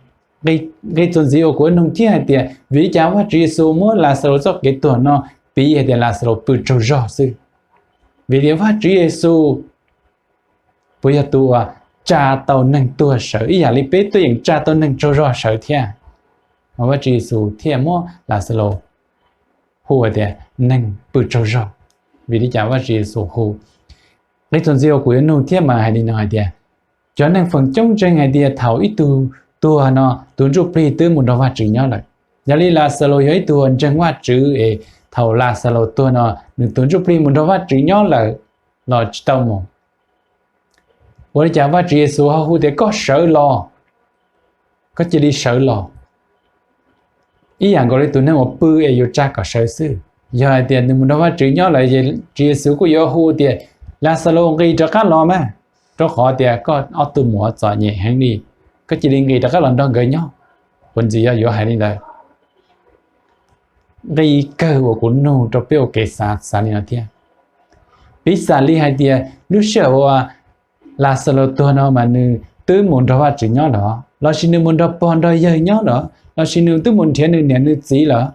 Nqe txuas ntxiv uas kuv nug thiab hais tias vim li cas Vajtswv Yexus muab Laxalus txoj kev tuag no piv hais tias Laxalus pw tsaug zog xwb? Vim tias Vajtswv Yexus puas yog tus uas tsa tau neeg tuag sawv ib yam li peb tuaj yeem tsa tau neeg tsaug zog sawv thiab? Mas Vajtswv Yexus thiaj muab Laxalus hu tias neeg pw tsaug zog, vim li cas Vajtswv Yexus hu? Nqe txuas ntxiv uas kuv yuav nug thiab mas hais li no hais tias, cov neeg feem coob ntseeg hais tias thaum ib tug tuag no tus ntsuj plig twb mus nrog Vajtswv nyob lawm. Yog li Laxalus yog ib tug ntseeg Vajtswv es thaum Laxalus tuag no nws tus ntsuj plig mus nrog Vajtswv nyob lawm los tsis tau mus? Ua li cas Vajtswv Yexus ho hu tias koj sawv los, koj cia li sawv los, ib yam nkaus li tus neeg uas pw es yuav tsa kom sawv xwb? Yog hais tias nws mus nrog Vajtswv nyob lawm ces Tswv Yexus kuj yuav hu tias, Laxalus, nqis rov qab los mas, rau qhov tias koj ob tug muam txom nyem heev li, koj cia li nqis rov qab los nrog nkawd nyob. Kuv ntxiv yog yuav hais li ntawd. Nqe kawg uas kuv nug rau peb ua kev xav xav li no thiab. Piv xam li hais tias lub sij hawm uas Laxalus tuag no mas nws twb mus nrog Vajtswv nyob lawm, lossis nws mus nrog pog nrog yawg nyob lawm, lossis nws twb mus nrhiav nws niam nws txiv lawm?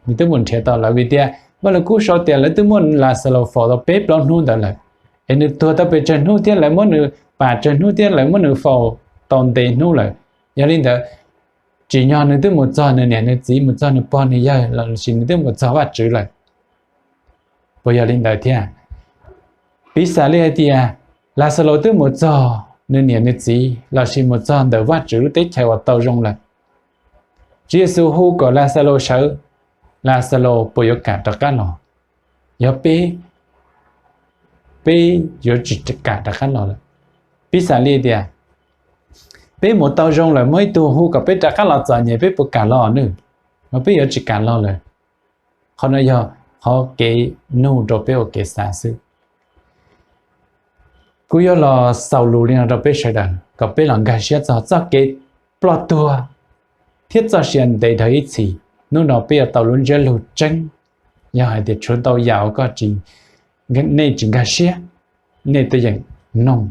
Nws twb mus nrhiav tau lawm vim tias Vaj Lug Kub sau tias lawv twb muab Laxalus faus tau peb plaub hnub ntawd lawm, es nws tuag tau pes tsawg hnub thiab lawv muab nws pam tsawg hnub thiab lawv muab nws faus tau ntev hnub lawm. Yog li ntawd, tsim nyog nws twb mus txog nws niam nws txiv, mus txog nws pog nws yawg lossis nws twb mus txog Vajtswv lawm. Puas yog li ntawd thiab? Piv xam li hais tias Laxalus twb mus txog nws niam nws txiv lossis mus txog ntawm Vajtswv lub teb chaws uas tau zoo lawm, Tswv Yexus hu kom Laxalus sawv, Laxalus puas yuav kam rov qab los? Yog peb, peb yuav tsis kam rov qab los lawm. Piv xam li tias peb mus tau zoo lawm, muaj ib tug hu kom peb rov qab los txom nyem, peb puas kam los nws? Mas peb yuav tsis kam los lawm. Qhov no yog qhov kev nug rau peb ua kev xav xwb. Kuv yuav los xaus lus li no rau peb sawv daws kom peb los nkag siab txog txoj kev ploj tuag thiab txoj sia ntev dhawv ib txhis. Hnub no peb yuav tau lub ntsiab lus tseeb. Yog hais tias tshuav ntau yam uas koj, nej tsis nkag siab, nej tuaj yeem noog,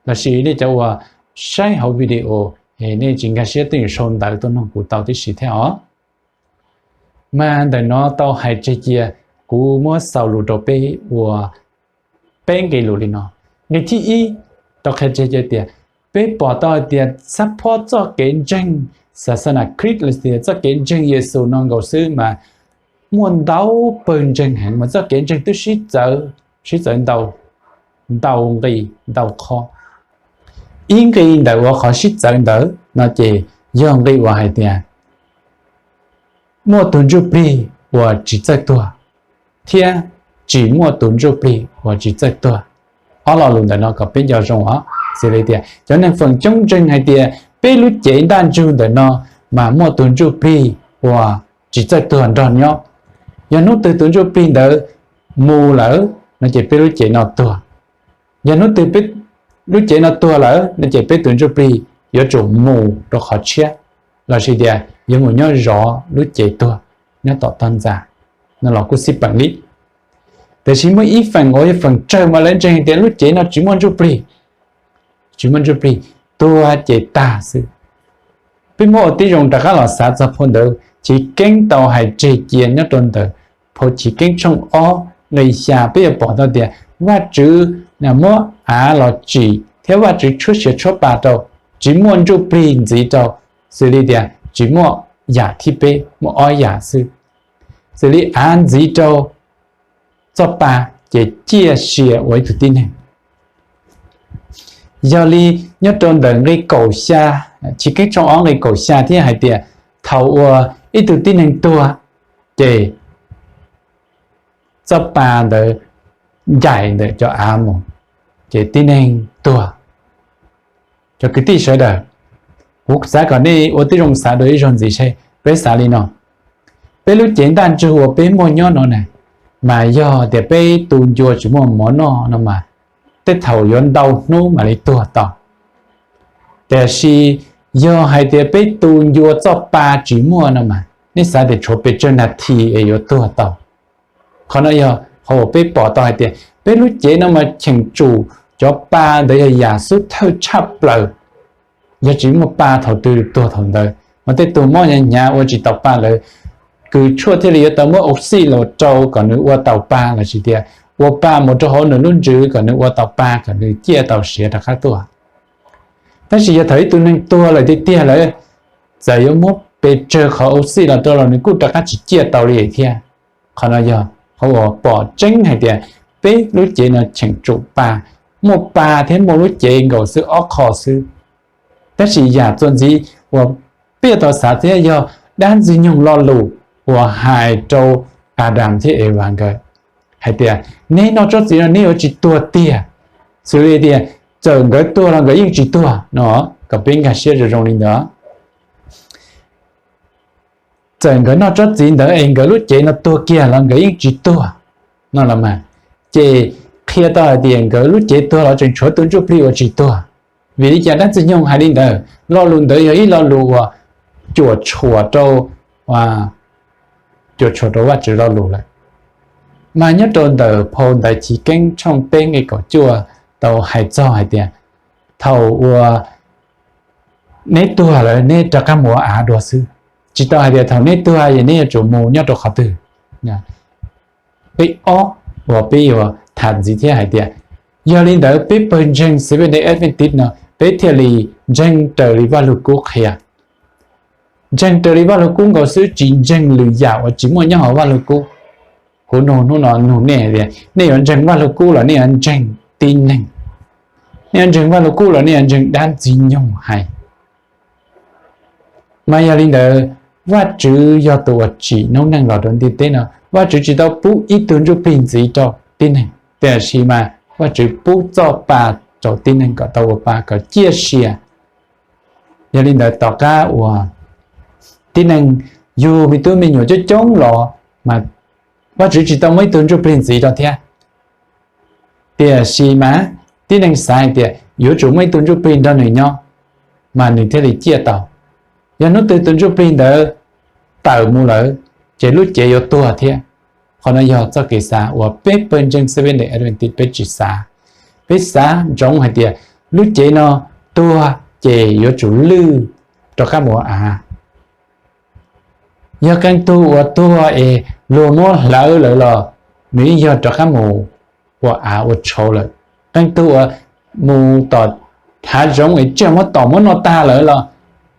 lossis nej cov uas saib hauv video es nej tsis nkag siab tuaj yeem sau ntawv tuaj noog kuv tau tib si thiab os. Mas ntawm no tau hais tseg cia, kuv muab xaus lus rau peb ua peb nqe lus li no. Nqe thib ib, tau qhia tseg cia tias peb pom tau hais tias xab phob txoj kev ntseeg xas xas nas Khrib los tias txoj kev ntseeg Yexus no nkaus xwb mas muaj ntau pawg ntseeg heev mas txoj kev ntseeg twb sib txawv, sib txawv ntau, ntau nqi, ntau qhov. Ib nqi ntawm uas qhov sib txawv ntawd no ces yog nqi uas hais tias muaj tus ntsuj plig uas tsis txawj tuag thiab tsis muaj tus ntsuj plig uas tsis txawj tuag. Ob lo lus ntawm no kom peb nco zoo os. Xws li tias cov neeg feem coob ntseeg hais tias peb lub cev ntaj ntsug ntawm no mas muaj tus ntsuj plig uas tsis txawj tuag nrog nyob. Yog hnub twg tus ntsuj plig ntawd mus lawm no ces peb lub cev no tuag. Yog hnub twg peb lub cev no tuag lawm no ces peb tus ntsuj plig yuav tsum mus rau qhov tshiab, lossis tias yuav mus nyob zov lub cev tuag nyob tom tog ntxa no los kuj xij peem li. Tiam sis muaj ib feem uas yog feem tsawg mas lawv ntseeg tias lub cev no tsis muaj ntsuj plig, tsis muaj ntsuj plig, tuag ces tag xwb. Peb muab ua tib zoo rov qab los xav txog phau ntawv Chiv Keeb tau hais tseg cia nyob rau ntawm phau Chiv Keeb tshooj ob nqi xya, peb yuav pom tau tias Vajtswv muab av los tsim thiab Vajtswv tshuab siav tshuab pa rau, tsis muaj ntsuj plig ntxiv rau, xws li tias tsis muaj yam thib peb, muaj ob yam xwb. Xws li av ntxiv rau txoj pa ces ciaj sia ua ib tug tib neeg. Yog li nyob rau ntawm nqi kaum xya, Chiv Keeb tshooj ob nqi kaum xya thiab hais tias thaum uas ib tug tib neeg tuag ces txoj pa ntawd ncaim ntawm cov av mus, ces tib neeg tuag. Cov kwv tij sawv daws, kuv xav kom nej ua tib zoo xav dua ib zaug ntxiv seb peb xav li no. Peb lub cev ntaj ntsug uas peb muaj nyob no na, mas yog tias peb tu ncua tsis muaj mov noj no mas tej thaum yuav ntau hnub mam li tuag tau. Tiam sis yog hais tias peb tu ncua txoj pa tsis muaj no mas nej xav tias tshuav pes tsawg nas this es yuav tuag tau. Qhov no yog qhov uas peb pom tau hais tias peb lub cev no mas cheem tsum cov pa ntawd yog yam xub thawj tshaj plaws. Yog tsis muaj pa thaum twg tuag thaum ntawd, mas tej tug mob hnyav hnyav ua tsis taus pa lawm, kws tshuaj thiaj li yuav tau muab oxygen los rau kom nws ua taus pa, lossis tias ua pa mus rau hauv nws lub ntsws kom nws ua taus pa kom nws ciaj tau siav rov qab tuaj. Tab sis yog thaum ib tug neeg tuag lawm tiag tiag lawm, txawm yuav muab pes tsawg qhov ua xij los rau los nws kuj rov qab tsis ciaj tau li thiab. Qhov no yog qhov uas pom tseeb hais tias peb lub cev no cheem tsum pa, muaj pa thiab muaj lub cev nkaus xwb ob qho xwb. Tab sis yam txuas ntxiv uas peb yuav tau xav thiab yog dab Ntxwg Nyoog lo lus uas hais rau Adas thiab Evas nkawd hais tias, neb noj tsob txiv no neb yuav tsis tuag tiag. Xws li tias txawm nkawd tuag los nkawd yeej tsis tuag no, kom peb nkag siab zoo zoo li ntawd. Txawm nkawd noj tsob txiv ntawd es nkawd lub cev no tuag kiag los nkawd yeej tsis tuag no los mas, ces qhia tau hais tias nkawd lub cev tuag los tseem tshuav tus ntsuj plig uas tsis tuag. Vim li cas dab Ntxwg Nyoog hais li ntawd? Lo lus ntawd yog ib lo lus uas cuam tshuam rau, cuam tshuam rau Vajtswv lo lus lawm. Mas nyob rau ntawm phau Ntawv Chiv Keeb tshooj peb nqe kaum cuaj tau hais txog hais tias, thaum uas neb tuag lawm neb rov qab mus ua av dua xwb, tsis tau hais tias thaum neb tuag es neb yuav tsum mus nyob rau qhov twg. Peb ob uas peb yuav tham ntxiv thiab hais tias, yog li ntawd peb pawg ntseeg Seventh Day Adventist no peb thiaj li ntseeg raws li Vajluskub qhia. Ntseeg raws li Vajluskub nkaus xwb, tsis ntseeg lwm yam uas tsis muaj nyob hauv Vajluskub. Kuv nug hnub no nug nej tias nej yuav ntseeg Vajluskub los nej yuav ntseeg tib neeg? Nej yuav ntseeg Vajluskub los nej yuav ntseeg dab Ntxwg Nyoog hais? Mas yog li ntawd, Vajtswv yog tus uas tsim noob neej los rau ntiaj teb no, Vajtswv tsis tau pub ib tug ntsuj plig ntxiv rau tib neeg, tiam sis mas Vajtswv pub txoj pa rau tib neeg kom tau ua pa kom ciaj sia. Yog li ntawd tom qab uas tib neeg yug me tub me nyuam coob coob los mas Vajtswv tsis tau muaj ib tug ntsuj plig ntxiv rau thiab. Tiam sis mas tib neeg xav hais tias yuav tsum muaj ib tug ntsuj plig nrog nws nyob, mas nws thiaj li ciaj tau. Yog hnub twg tus ntsuj plig ntawd tawm mus lawm, ces lub cev yuav tuag thiab. Qhov no yog txoj kev xav uas peb pawg ntseeg Seventh Day Adventist peb tsis xav. Peb xav ntsoov hais tias lub cev no tuag ces yuav tsum lwj rov qab mus ua av. Yog qee tug uas tuag es luag muab hlawv lawm los nws yeej yog rov qab mus ua av ua tshauv lawm. Qee tug uas mus tom hav zoov es tsiaj muab tom muab noj tag lawm los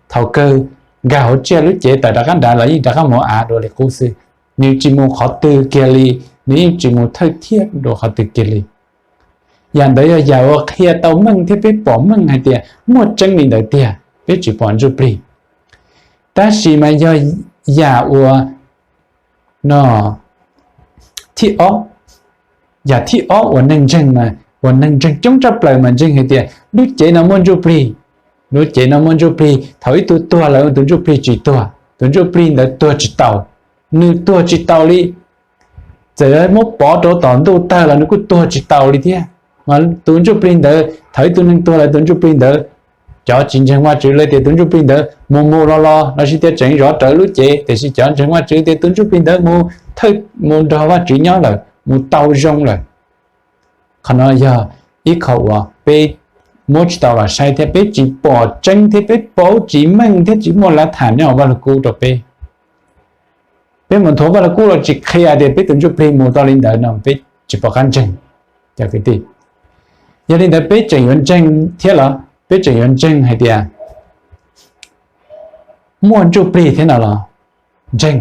thaum kawg nkag hauv tsiaj lub cev tawm rov qab nrad los yeej rov qab mus ua av dua li qub xwb. Nws tsis mus qhov twg kiag li, nws yeej tsis mus thawj thiab dua qhov twg kiag li. Yam ntawd yog yam uas qhia tau meej thiab peb pom meej hais tias muaj tseeb li ntawd tiag, peb tsis pom ntsuj plig. Tab sis mas yog yam uas no thib ob, yam thib ob uas neeg ntseeg mas uas neeg ntseeg coob tshaj plaws mas ntseeg hais tias lub cev no muaj ntsuj plig. Lub cev no muaj ntsuj plig, thaum ib tug tuag lawm tus ntsuj plig tsis tuag, tus ntsuj plig ntawd tuag tsis tau, nws tuag tsis tau li. Txawm muab pov rau tom ntuj tawg los nws kuj tuag tsis tau li thiab. Mas tus ntsuj plig ntawd, thaum ib tug neeg tuag lawm tus ntsuj plig ntawd, cov tsis ntseeg Vajtswv lawv tias tus ntsuj plig ntawd mus mus los los lossis tias tseem zov rawv lub cev, tiam sis cov ntseeg Vajtswv tias tus ntsuj plig ntawd mus thawj mus nrog Vajtswv nyob lawm, mus tau zoo lawm. Qhov no yog ib qho uas peb muab tsis tau los saib thiab peb tsis pom tseeb thiab peb paub tsis meej thiab tsis muaj lav tham nyob hauv Vajluskub rau peb. Peb mus nthuav Vajluskub los tsis qhia tias peb tus ntsuj plig mus tau li ntawd no peb tsis pom qab ntseeg. Yog li ntawd peb tseem yuav ntseeg thiab los peb tseem yuav ntseeg hais tias muaj ntsuj plig thiab no los ntseeg.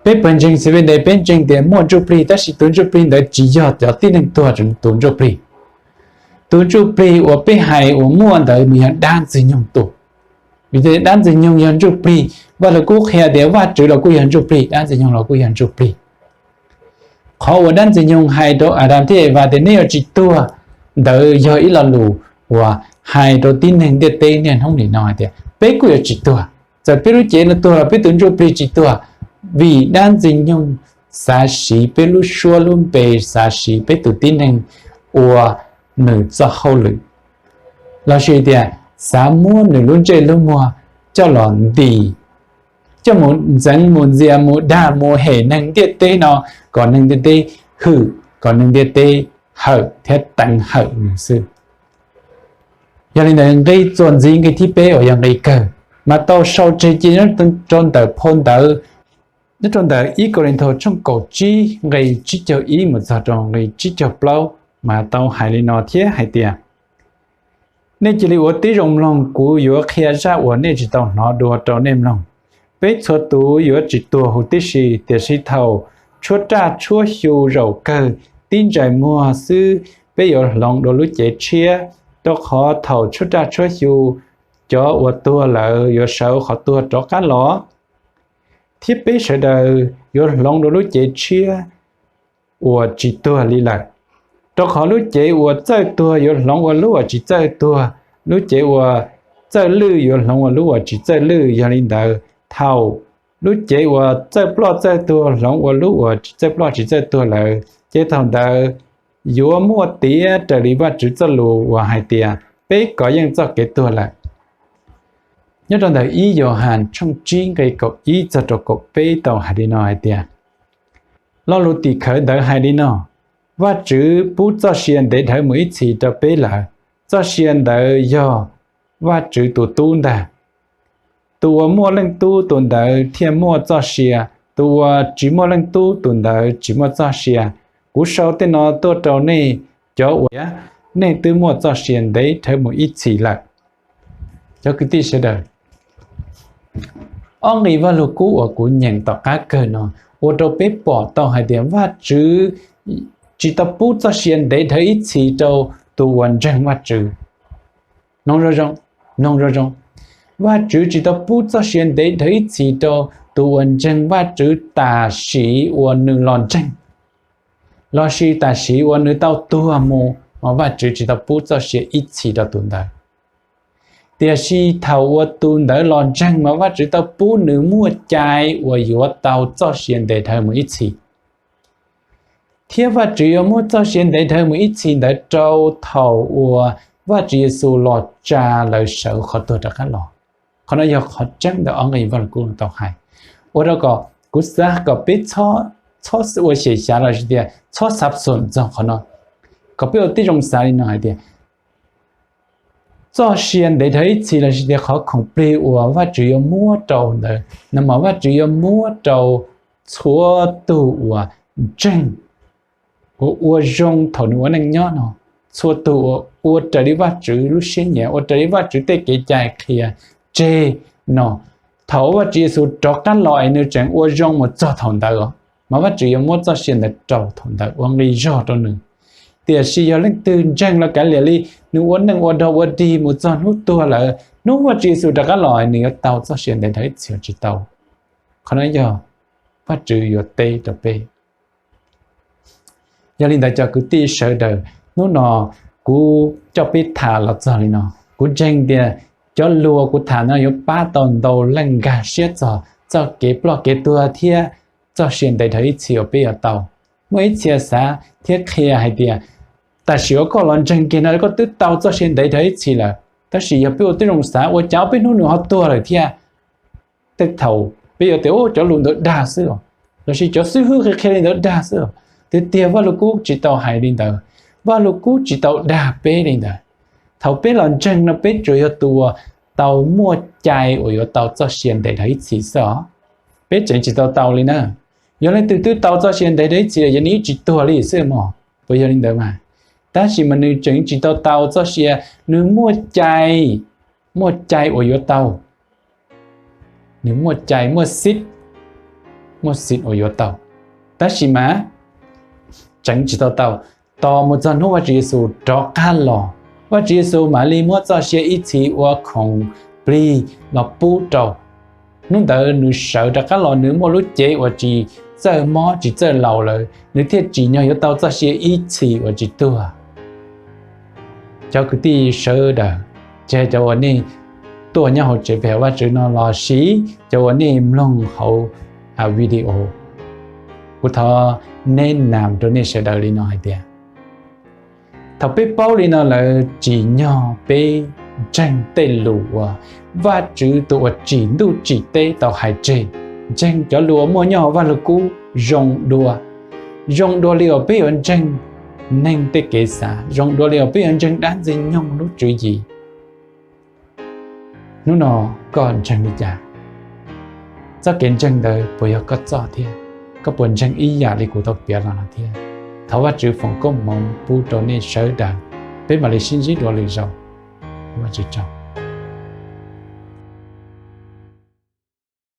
Peb pawg ntseeg Seventh Day peb ntseeg tias muaj ntsuj plig tab sis tus ntsuj plig ntawd tsis yog cov tib neeg tuag tus ntsuj plig. Tus ntsuj plig uas peb hais uas muaj ntawd nws yog dab Ntxwg Nyoog tus. Vim tias dab Ntxwg Nyoog yog ntsuj plig, Vajluskub qhia tias Vajtswv los kuj yog ntsuj plig, dab Ntxwg Nyoog los kuj yog ntsuj plig. Qhov uas dab Ntxwg Nyoog hais rau Adas thiab Evas tias neb yuav tsis tuag, ntawd yog ib lo lus uas hais rau tib neeg ntiaj teb niaj hnub nim no hais tias peb kuj yuav tsis tuag. Txawm peb lub cev no tuag los peb tus ntsuj plig tsis tuag, vim dab Ntxwg Nyoog xav siv peb lub suab lub npe, xav siv peb tus tib neeg ua nws txoj hauj lwm, lossis tias xav muab nws lub ntsej lub muag coj los ntis, coj mus ntxeev mus ntxias mus dag mus hem neeg ntiaj teb no, kom neeg ntiaj teb hwm, kom neeg ntiaj teb hawm thiab teev hawm nws xwb. Yog li ntawd nqe txuas ntxiv nqe thib peb uas yog nqe kawg mas tau sau tseg cia rau ntawm phau ntawv nyob rau ntawm ib Kauleethaus tshooj kaum tsib nqe tsib caug ib mus txog rau nqe tsib caug plaub mas tau hais li no thiab hais tias, nej cia li ua tib zoo mloog, kuv yuav qhia zaj uas nej tsis tau hnov dua rau nej mloog. Peb txhua tus yuav tsis tuag huv tib si, tiam sis thaum tshuab raj tshuab xyu zaum kawg tib ntsais muag xwb peb yuav hloov dua lub cev tshiab, rau qhov thaum tshuab raj tshuab xyu cov uas tuag lawm yuav sawv qhov tuag rov qab los, thiab peb sawv daws yuav hloov dua lub cev tshiab uas tsis tuag li lawm. Rau qhov lub cev uas txawj tuag yuav hloov ua lub uas tsis txawj tuag, lub cev uas txawj lwj yuav hloov ua lub uas tsis txawj lwj. Yog li ntawd, thaum lub cev uas txawj ploj txawj tuag hloov ua lub uas tsis txawj ploj tsis txawj tuag lawm, ces thaum ntawd yuav muaj tiav raws li Vajtswv txoj lus uas hais tias, peb kov yeej txoj kev tuag lawm. Nyob rau ntawm ib Yauhas tshooj tsib nqe kaum ib txog rau kaum peb tau hais li no hais tias, lo lus tim khawv ntawd hais li no, Vajtswv pub txoj sia ntev dhawv mus ib txhis rau peb lawm, txoj sia ntawd yog Vajtswv tus Tub ntag. Tus uas muaj Leej Tub tus ntawd thiaj muaj txoj sia, tus uas tsis muaj Leej Tub tus ntawd tsis muaj txoj sia. Kuv sau tej no tuaj rau nej cov uas tias nej twb muaj txoj sia ntev dhawv mus ib txhis lawm. Cov kwv tij sawv daws, ob nqe Vajluskub uas kuv nyeem tom qab kawg no ua rau peb pom tau hais tias Vajtswv tsis tau pub txoj sia ntev dhawv ib txhis rau tus uas ntseeg Vajtswv. Mloog zoo zoo, Vajtswv tsis tau pub txoj sia ntev dhawv ib txhis rau tus uas ntseeg Vajtswv tam sim uas nws los ntseeg, lossis tam sim uas nws tau tuag mus, Vajtswv tsis tau pub txoj sia ib txhis rau tus ntawd. Tiam sis thaum uas tus ntawd los ntseeg mas Vajtswv tau pub nws muaj cai uas yuav tau txoj sia ntev dhawv mus ib txhis. Thiab Vajtswv yuav muab txoj sia ntev dhawv mus ib txhis ntawd rau thaum uas Vajtswv Yexus los tsa lawv sawv qhov tuag rov qab los. Qhov no yog qhov tseeb ntawm ob nqe Vajluskub tau hais, ua rau kom kuv xav kom peb txhob ua xyem xyav lossis tias txhob xav xoom txog qhov no, kom peb ua tib zoo xav li no hais tias txoj sia ntev dhawv ib txhis lossis tias qhov khoom plig uas Vajtswv yuav muab rau ntawd no mas Vajtswv yuav muab rau txhua tus uas ntseeg, uas ua zoo thaum nws ua neej nyob no, txhua tus uas ua raws li Vajtswv lub siab nyiam, ua raws li Vajtswv tej kev cai qhia tseg no, thaum Vajtswv Yexus rov qab los es nws tseem ua zoo mus txog thaum ntawd os, mas Vajtswv yuav muab txoj sia ntawd rau thaum ntawd ua nqi zog rau nws. Tiam sis yog leej twg ntseeg los kav liam li, nws ua neej ua dog ua dig mus txog hnub tuag lawm, hnub Vajtswv Yexus rov qab los nws yuav tau txoj sia ntev dhawv ib txhis tsis tau. Qhov no yog Vajtswv yuav teb rau peb. Yog li ntawd cov kwv tij sawv daws, hnub no kuv coj peb tham los txog li no. Kuv ntseeg tias cov lus kuv tham no yuav pab tau ntau leej nkag siab txog txoj kev ploj kev tuag thiab txoj sia ntev dhawv ib txhis uas peb yuav tau. Muaj ib txhia xav thiab qhia hais tias tam sim uas koj los ntseeg kiag no koj twb tau txoj sia ntev dhawv ib txhis lawm, tab sis yog peb ua tib zoo xav ua cas ob peb hnub nws ho tuag lawm thiab. Tej thaum peb yuav tias cov lus ntawd dag xwb os, lossis cov xib hwb qhia qhia li ntawd dag xwb os. Tiag tiag Vajluskub tsis tau hais li ntawd, Vajluskub tsis tau dag peb li ntawd. Thaum peb los ntseeg no peb tsuas yog tus uas tau muaj cai uas yuav tau txoj sia ntev dhawv ib txhis xwb os. Peb tseem tsis tau tau li na. Yog leej twg twb tau txoj sia ntev dhawv ib txhis lawm yog nws yeej tsis tuag li xwb mog, puas yog li ntawd mas? Tab sis mas nws tseem tsis tau tau txoj sia, nws muaj cai, muaj cai uas yuav tau, nws muaj cai muaj xib, muaj xib uas yuav tau, tab sis mas tseem tsis tau tau. Tos mus txog hnub Vajtswv Yexus rov qab los, Vajtswv Yexus mam li muab txoj sia ib txhis ua khoom plig los pub rau. Hnub ntawd nws sawv rov qab los nws muaj lub cev uas tsis txawj mob tsis txawj laus lawm, nws thiaj tsim nyog yuav tau txoj sia ib txhis uas tsis tuag. Cov kwv tij sawv daws, tsis hais cov uas nej tuaj nyob hauv tsev pe hawm Vajtswv no los sis cov uas nej mloog hauv video, kuv thov neb nam rau nej sawv daws li no hais tias, thaum peb paub li no lawm tsim nyog peb ntseeg tej lus uas Vajtswv tus uas tsim ntuj tsim teb tau hais tseg, ntseeg cov lus uas muaj nyob hauv Vajluskub zoo dua, zoo dua li uas peb yuav ntseeg neeg tej kev xav, zoo dua li uas peb yuav ntseeg dab ntxwg nyoog lub tswv yim. Hnub no koj ntseeg li cas? Txoj kev ntseeg ntawd puas yog koj txoj thiab? Koj puas ntseeg ib yam li kuv tau piav los no thiab? Thov Vajtswv foom koob hmoov pub rau nej sawv daws. Peb mam li sib ntsib dua lwm zaus. Vajtswv tsaug.